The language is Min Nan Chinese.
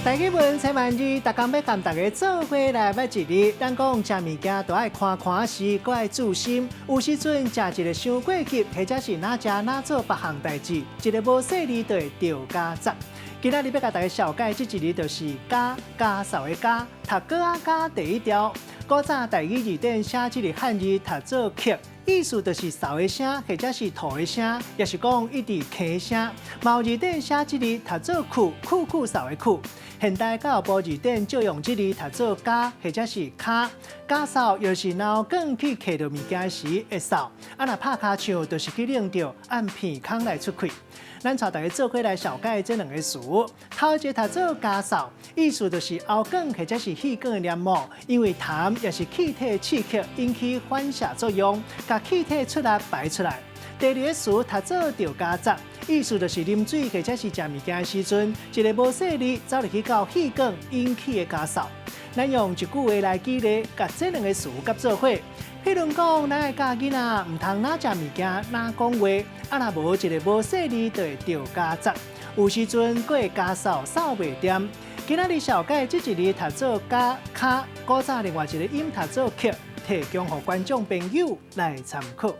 台語文千萬字，逐工欲共大家做伙來捌一字。咱講食物件都愛看看時，閣愛注心。有時陣食一个傷過急，或者是若食若做別項代誌，一个無細膩就會著加雜。今仔日欲共大家紹介這一字就是「加」，加掃的加，讀閣仔加第一條。古早台語字典寫這个漢字讀做咳，意思就是嗽的聲，或者是吐的聲，抑是講一直咳聲。嘛有字典寫這字讀做咳，咳咳嗽的咳。現代教育部字典借用這字讀做加，或者是跤。加掃又是腦管去咳著物件時會掃，啊若拍跤手就是去擰著按鼻孔來出氣。咱帶大家做伙來紹介這兩个詞。頭一个讀做加掃，意思就是喉管或者是氣管的黏膜，因為痰抑是氣體刺激引起反射作用，共氣體出來排出來。第二个詞讀做著加雜，意思就是啉水或者是食物件的時陣，一个無細膩走入去到氣管引起的咳嗽。咱用一句話來舉例，共這兩个詞佮做伙。譬如講，咱愛教囡仔毋通若食物件若講話，啊若無一个無細膩就會著加雜。有時陣閣會咳嗽嗽袂恬。今仔日紹介這一字讀做加跤，古早另外一个音讀做咳，提供予觀眾朋友來參考。